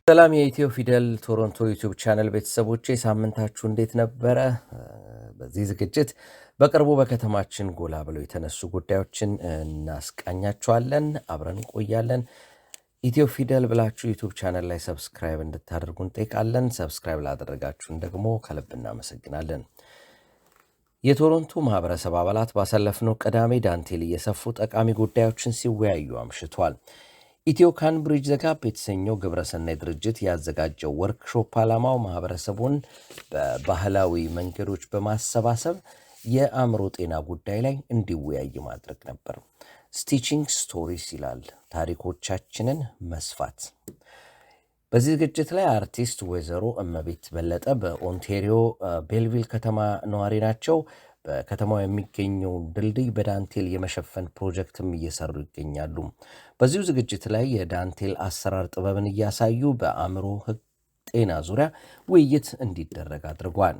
ሰላም የኢትዮ ፊደል ቶሮንቶ YouTube channel ቤተሰቦቼ፣ ሳምንታችሁ እንዴት ነበረ? በዚህ ዝግጅት በቅርቡ በከተማችን ጎላ ብለው የተነሱ ጉዳዮችን እናስቃኛችኋለን። አብረን እንቆያለን። ኢትዮ ፊደል ብላችሁ YouTube channel ላይ subscribe እንድታደርጉ እንጠይቃለን። Subscribe ላደረጋችሁን ደግሞ ከልብ እናመሰግናለን። የቶሮንቶ ማህበረሰብ አባላት ባሳለፍነው ቅዳሜ ዳንቴል እየሰፉ ጠቃሚ ጉዳዮችን ሲወያዩ አምሽቷል። Ethio Can Bridge the Gap የተሰኘው ግብረሰናይ ድርጅት ያዘጋጀው ወርክሾፕ ዓላማው ማህበረሰቡን በባህላዊ መንገዶች በማሰባሰብ የአእምሮ ጤና ጉዳይ ላይ እንዲወያይ ማድረግ ነበር። Stitching Stories ይላል፣ ታሪኮቻችንን መስፋት። በዚህ ዝግጅት ላይ አርቲስት ወይዘሮ እመቤት በለጠ በኦንቴሪዮ ቤልቪል ከተማ ነዋሪ ናቸው። በከተማው የሚገኘውን ድልድይ በዳንቴል የመሸፈን ፕሮጀክትም እየሰሩ ይገኛሉ። በዚሁ ዝግጅት ላይ የዳንቴል አሰራር ጥበብን እያሳዩ በአእምሮ ጤና ዙሪያ ውይይት እንዲደረግ አድርጓል።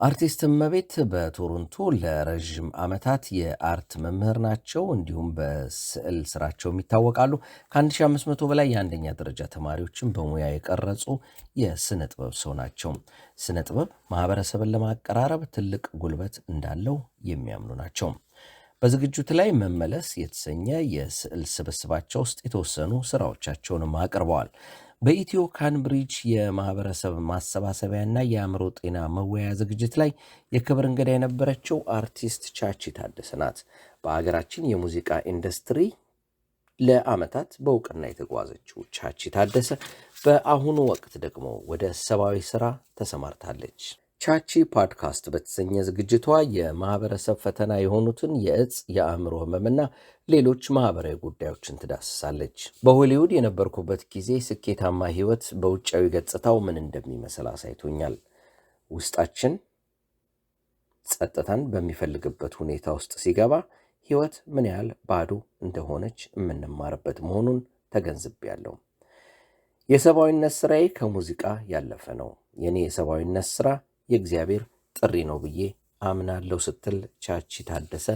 አርቲስት እመቤት በቶሮንቶ ለረዥም ዓመታት የ art መምህር ናቸው። እንዲሁም በስዕል ስራቸውም ይታወቃሉ። ከ1500 በላይ የአንደኛ ደረጃ ተማሪዎችን በሙያ የቀረጹ የስነ ጥበብ ሰው ናቸው። ስነ ጥበብ ማህበረሰብን ለማቀራረብ ትልቅ ጉልበት እንዳለው የሚያምኑ ናቸው። በዝግጅቱ ላይ መመለስ የተሰኘ የስዕል ስብስባቸው ውስጥ የተወሰኑ ስራዎቻቸውንም አቅርበዋል። በ Ethio Can Bridge የማህበረሰብ ማሰባሰቢያና የአእምሮ ጤና መወያያ ዝግጅት ላይ የክብር እንግዳ የነበረችው አርቲስት ቻቺ ታደሰ ናት። በሀገራችን የሙዚቃ ኢንዱስትሪ ለዓመታት በእውቅና የተጓዘችው ቻቺ ታደሰ በአሁኑ ወቅት ደግሞ ወደ ሰብአዊ ስራ ተሰማርታለች። ቻቺ ፖድካስት በተሰኘ ዝግጅቷ የማህበረሰብ ፈተና የሆኑትን የእጽ፣ የአእምሮ ህመምና ሌሎች ማህበራዊ ጉዳዮችን ትዳስሳለች። በሆሊውድ የነበርኩበት ጊዜ ስኬታማ ህይወት በውጫዊ ገጽታው ምን እንደሚመስል አሳይቶኛል። ውስጣችን ጸጥታን በሚፈልግበት ሁኔታ ውስጥ ሲገባ ህይወት ምን ያህል ባዶ እንደሆነች የምንማርበት መሆኑን ተገንዝቤያለሁ። የሰብአዊነት ስራዬ ከሙዚቃ ያለፈ ነው። የኔ የሰብአዊነት ስራ የእግዚአብሔር ጥሪ ነው ብዬ አምናለሁ ስትል ቻቺ ታደሰ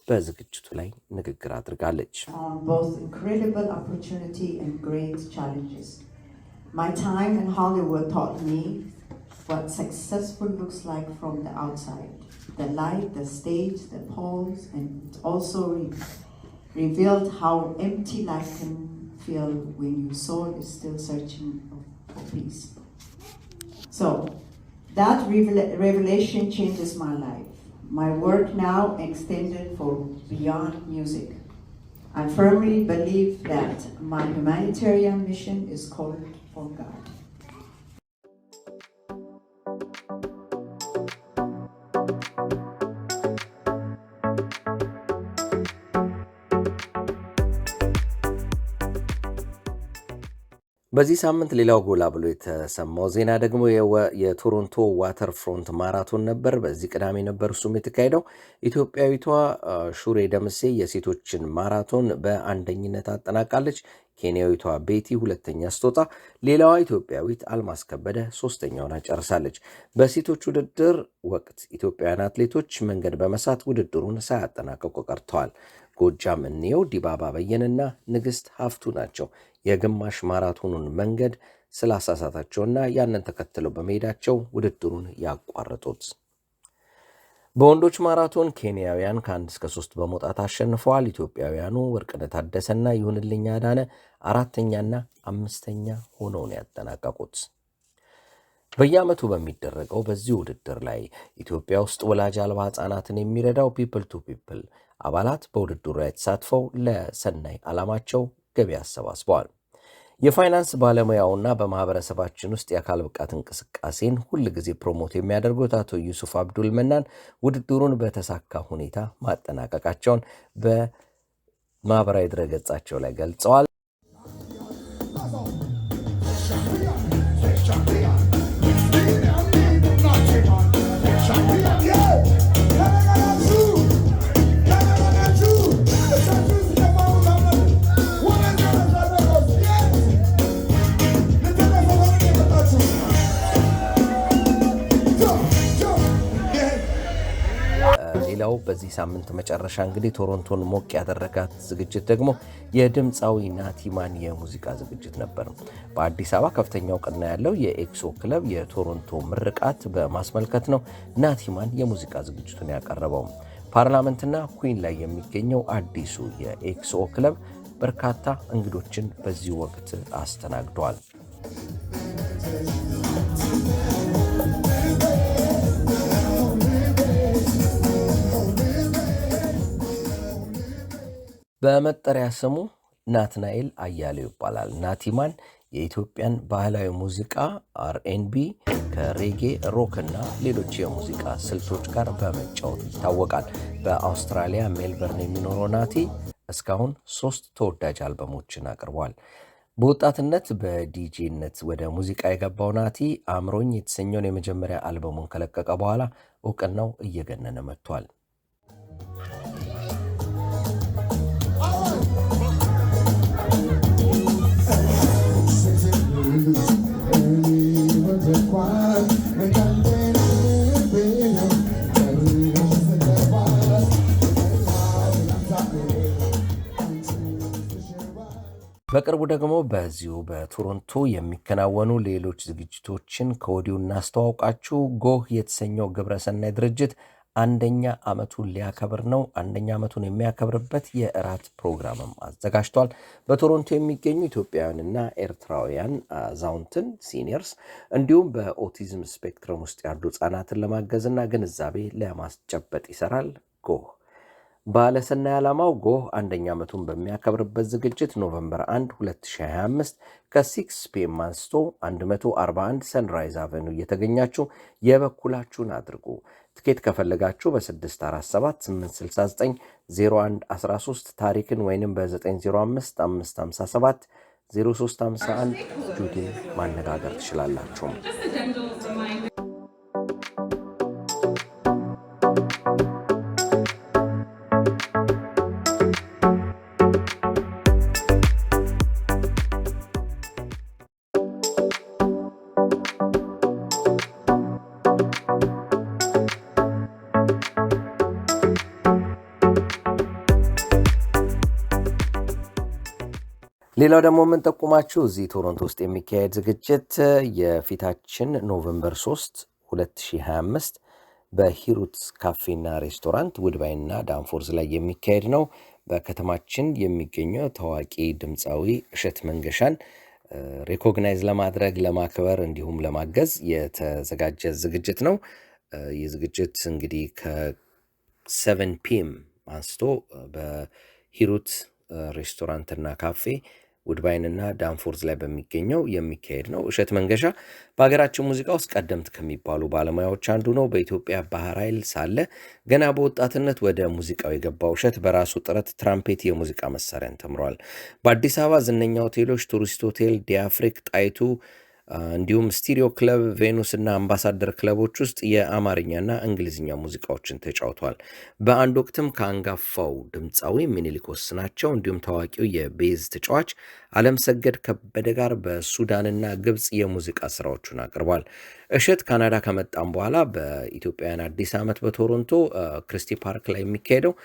በዝግጅቱ ላይ ንግግር አድርጋለች። On both incredible opportunity and great challenges. My time in Hollywood taught me what successful looks like from the outside. The light, the stage, the pose, and it also revealed how empty life can feel when your soul is still searching for peace. So that revelation changes my life. My work now extended for beyond music. I firmly believe that my humanitarian mission is called from God. በዚህ ሳምንት ሌላው ጎላ ብሎ የተሰማው ዜና ደግሞ የቶሮንቶ Waterfront ማራቶን ነበር። በዚህ ቅዳሜ ነበር እሱም የተካሄደው። ኢትዮጵያዊቷ ሹሬ ደምሴ የሴቶችን ማራቶን በአንደኝነት አጠናቃለች። ኬንያዊቷ ቤቲ ሁለተኛ ስትወጣ፣ ሌላዋ ኢትዮጵያዊት አልማዝ ከበደ ሶስተኛ ሆና ጨርሳለች። በሴቶች ውድድር ወቅት ኢትዮጵያውያን አትሌቶች መንገድ በመሳት ውድድሩን ሳያጠናቀቁ ቀርተዋል። ጎጃም እንየው፣ ዲባባ በየነና ንግስት ሀፍቱ ናቸው የግማሽ ማራቶኑን መንገድ ስላሳሳታቸውና ያንን ተከትለው በመሄዳቸው ውድድሩን ያቋረጡት። በወንዶች ማራቶን ኬንያውያን ከ1 እስከ 3 በመውጣት አሸንፈዋል። ኢትዮጵያውያኑ ወርቅነህ ታደሰና ይሁንልኝ አዳነ አራተኛና አምስተኛ ሆነው ነው ያጠናቀቁት። በየዓመቱ በሚደረገው በዚህ ውድድር ላይ ኢትዮጵያ ውስጥ ወላጅ አልባ ሕፃናትን የሚረዳው People to People አባላት በውድድሩ ላይ ተሳትፈው ለሰናይ ዓላማቸው ገቢ አሰባስበዋል። የፋይናንስ ባለሙያውና በማህበረሰባችን ውስጥ የአካል ብቃት እንቅስቃሴን ሁል ጊዜ promote የሚያደርጉት አቶ ዩሱፍ አብዱል መናን ውድድሩን በተሳካ ሁኔታ ማጠናቀቃቸውን በማህበራዊ ድረገጻቸው ላይ ገልጸዋል። ሌላው በዚህ ሳምንት መጨረሻ እንግዲህ ቶሮንቶን ሞቅ ያደረጋት ዝግጅት ደግሞ የድምፃዊ ናቲማን የሙዚቃ ዝግጅት ነበር። በአዲስ አበባ ከፍተኛ እውቅና ያለው የኤክሶ ክለብ የቶሮንቶ ምርቃት በማስመልከት ነው ናቲማን የሙዚቃ ዝግጅቱን ያቀረበው። ፓርላመንትና ኩዊን ላይ የሚገኘው አዲሱ የኤክሶ ክለብ በርካታ እንግዶችን በዚህ ወቅት አስተናግዷል። በመጠሪያ ስሙ ናትናኤል አያሌው ይባላል። ናቲማን የኢትዮጵያን ባህላዊ ሙዚቃ R&B ከሬጌ፣ ሮክ እና ሌሎች የሙዚቃ ስልቶች ጋር በመጫወት ይታወቃል። በአውስትራሊያ ሜልበርን የሚኖረው ናቲ እስካሁን 3 ተወዳጅ አልበሞችን አቅርቧል። በወጣትነት በዲጄነት ወደ ሙዚቃ የገባው ናቲ አምሮኝ የተሰኘውን የመጀመሪያ አልበሙን ከለቀቀ በኋላ እውቅናው እየገነነ መጥቷል። በቅርቡ ደግሞ በዚሁ በቶሮንቶ የሚከናወኑ ሌሎች ዝግጅቶችን ከወዲሁ እናስተዋውቃችሁ። ጎህ የተሰኘው ግብረሰናይ ድርጅት 1ኛ ዓመቱን ሊያከብር ነው። 1ኛ ዓመቱን የሚያከብርበት የእራት ፕሮግራምም አዘጋጅቷል። በቶሮንቶ የሚገኙ ኢትዮጵያውያንና ኤርትራውያን አዛውንትን seniors እንዲሁም በ autism spectrum ውስጥ ያሉ ህጻናትን ለማገዝና ግንዛቤ ለማስጨበጥ ይሰራል። ጎህ ባለሰናይ ዓላማው ጎህ 1ኛ ዓመቱን በሚያከብርበት ዝግጅት November 1 2025 ከ6 PM አንስቶ 141 ሰንራይዝ አቨኑ እየተገኛችሁ የበኩላችሁን አድርጉ። ትኬት ከፈለጋችሁ በ647 869 01 13 ታሪክን ወይንም በ905 557 0351 ጁዲን ማነጋገር ትችላላችሁ። ሌላው ደግሞ የምንጠቁማችሁ እዚህ ቶሮንቶ ውስጥ የሚካሄድ ዝግጅት የፊታችን November 3 2025 በሂሩት ካፌና ሬስቶራንት ውድባይና ዳንፎርዝ ላይ የሚካሄድ ነው። በከተማችን የሚገኘው ታዋቂ ድምፃዊ እሸት መንገሻን recognize ለማድረግ ለማክበር እንዲሁም ለማገዝ የተዘጋጀ ዝግጅት ነው። ይህ ዝግጅት እንግዲህ ከ7 PM አንስቶ በሂሩት ሬስቶራንትና ካፌ ውድባይንና ዳንፎርዝ ላይ በሚገኘው የሚካሄድ ነው። እሸት መንገሻ በሀገራችን ሙዚቃ ውስጥ ቀደምት ከሚባሉ ባለሙያዎች አንዱ ነው። በኢትዮጵያ ባህር ኃይል ሳለ ገና በወጣትነት ወደ ሙዚቃው የገባው እሸት በራሱ ጥረት ትራምፔት የሙዚቃ መሳሪያን ተምሯል። በአዲስ አበባ ዝነኛ ሆቴሎች ቱሪስት ሆቴል፣ ዲአፍሪክ፣ ጣይቱ እንዲሁም ስቲሪዮ ክለብ፣ ቬኑስ እና አምባሳደር ክለቦች ውስጥ የአማርኛና እንግሊዝኛ ሙዚቃዎችን ተጫውቷል። በአንድ ወቅትም ከአንጋፋው ድምፃዊ ሚኒሊክ ወስናቸው እንዲሁም ታዋቂው የ bass ተጫዋች አለምሰገድ ከበደ ጋር በሱዳንና ግብፅ የሙዚቃ ስራዎቹን አቅርቧል። እሸት ካናዳ ከመጣም በኋላ በኢትዮጵያውያን አዲስ ዓመት በቶሮንቶ ክሪስቲ ፓርክ ላይ የሚካሄደው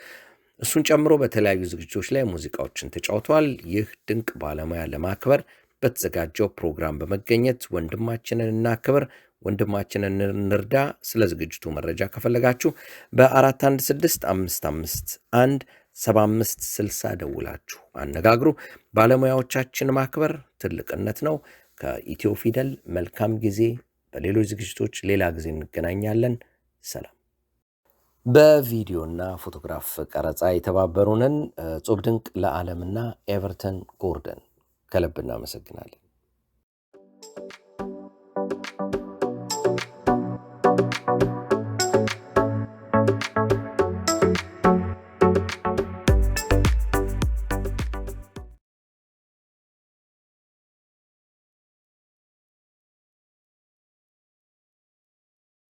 እሱን ጨምሮ በተለያዩ ዝግጅቶች ላይ ሙዚቃዎችን ተጫውቷል። ይህ ድንቅ ባለሙያ ለማክበር በተዘጋጀው ፕሮግራም በመገኘት ወንድማችንን እናክብር፣ ወንድማችንን እንርዳ። ስለ ዝግጅቱ መረጃ ከፈለጋችሁ በ416 551 7560 ደውላችሁ አነጋግሩ። ባለሙያዎቻችን ማክበር ትልቅነት ነው። ከኢትዮ ፊደል መልካም ጊዜ። በሌሎች ዝግጅቶች ሌላ ጊዜ እንገናኛለን። ሰላም። በቪዲዮና ፎቶግራፍ ቀረጻ የተባበሩንን ጾብ ድንቅ ለዓለምና ኤቨርተን ጎርደን ከልብ እናመሰግናለን።